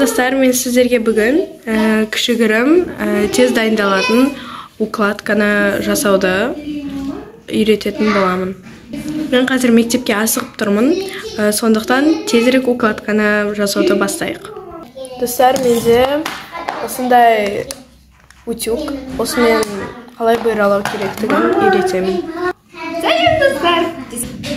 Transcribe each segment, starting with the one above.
Достар, мен сіздерге бүгін кішігірім, тез дайындалатын укладканы жасауды үйрететін боламын. Мен қазір мектепке асығып тұрмын, сондықтан тезірек укладканы жасауды бастайық. Достар, менде осындай утюг, осымен қалай бұйралау керектігін үйретемін. Сәлем, достар!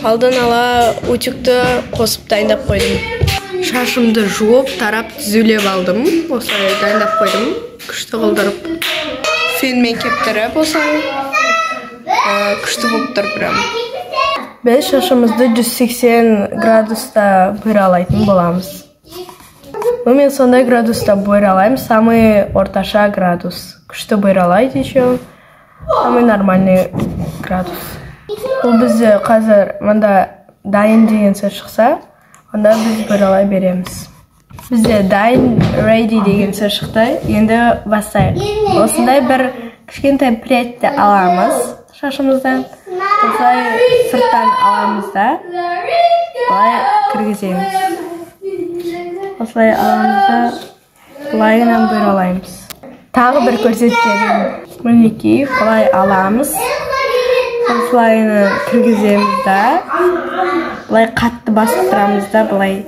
Алдын ала утюгті қосып дайындап қойдым. Шашымды жуып, тарап, түзулеп алдым. Осылай дайындап қойдым. Күшті қылдырып. Фенмен кептіріп осылай. Күшті болып тұр прям. Біз шашымызды 180 градуста бұйралайтын боламыз. Ну, мен сондай градуста бұйралаймын, самый орташа градус. Күшті бұйралайды еще. Самый нормальный градус. Бұл бізде қазір мында дайын деген сөз шықса, онда біз бұйралай береміз. Бізде дайын, ready деген сөз шықты. Енді бастайық. Осындай бір кішкентай прядьті аламыз шашымыздан. Осылай сырттан аламыз да, былай кіргіземіз. Осылай аламыз да, былайынан бұйралаймыз. Тағы бір көрсетіп жіберейін. Мінекей, былай аламыз. Осылайını кіргіземіз да, былай қатты басып тұрамыз да, былай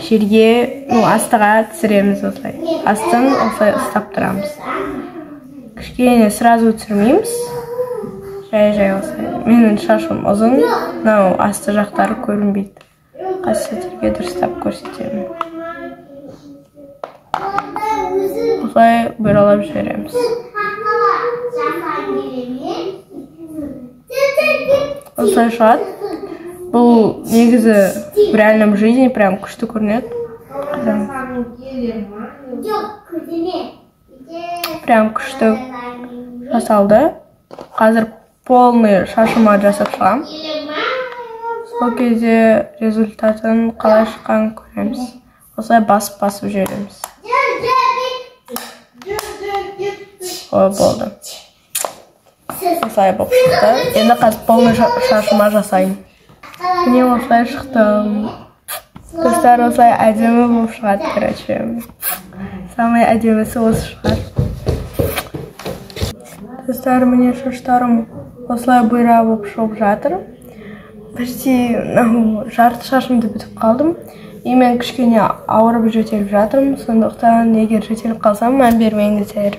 жерге, ну, астыға түсіреміз осылай. Астын осылай ұстап тұрамыз. Кішкене сразу түсірмейміз. Жай-жай осылай. Менің шашым ұзын, мынау асты жақтары көрінбейді. Қазір сіздерге дұрыстап көрсетемін. Осылай бұйралап жібереміз. Осылай шығады. Бұл негізі в реальном жизни прям күшті көрінеді. Прям күшті жасалды. Қазір полный шашыма жасап шығамын. Сол кезде результатын қалай шыққанын көреміз. Осылай басып-басып жібереміз. Ой, болды. Осылай болып шықты. Енді қазір полный шашыма жасайын. Міне осылай шықты. Достар, осылай әдемі болып шығады, короче. Самый әдемісі осы шығар. Достар, міне шаштарым осылай бұйра болып шығып жатыр. Почти жарты шашымды бітіп қалдым. И мен кішкене ауырып жөтеліп жатырмын. Сондықтан егер жөтеліп қалсам, мән бермеңіздер.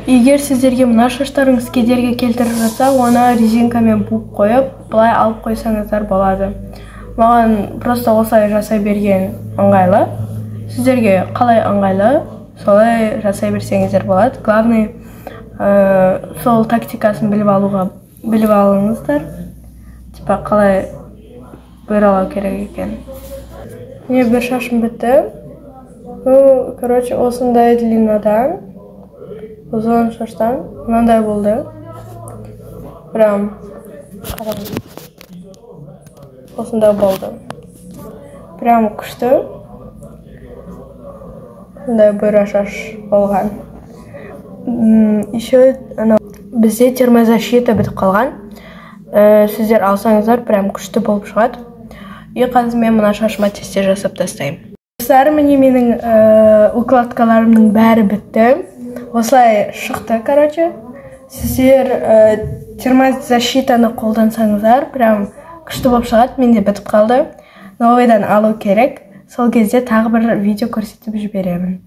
Егер сіздерге мына шаштарыңыз кедергі келтіріп жатса, оны резинкамен буып қойып, былай алып қойсаңыздар болады. Маған просто осылай жасай берген ыңғайлы. Сіздерге қалай ыңғайлы, солай жасай берсеңіздер болады. Главный, сол тактикасын біліп алыңыздар. Типа қалай бұйралау керек екен. Міне бір шашым бітті. Ну, короче, осындай длинадан, ұзын шаштан мынандай болды. Прям қараңыз. Осындай болды. Прям күшті. Мындай бұйра шаш болған. Еще бізде термозащита бітіп қалған. Сіздер алсаңыздар, прям күшті болып шығады. И қазір мен мына шашыма тесте жасап тастаймын. Достар, міне менің укладкаларымның бәрі бітті. Осылай шықты, короче. Сіздер термозащитаны қолдансаңыздар, прям күшті болып шығады. Менде бітіп қалды. Новыйдан алу керек. Сол кезде тағы бір видео көрсетіп жіберемін.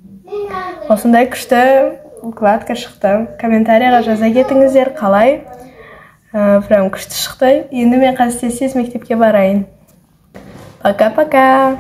Осындай күшті укладка шықты. Комментарияға жаза кетіңіздер, қалай. Прям күшті шықты. Енді мен қазір тез-тез мектепке барайын. Пока-пока.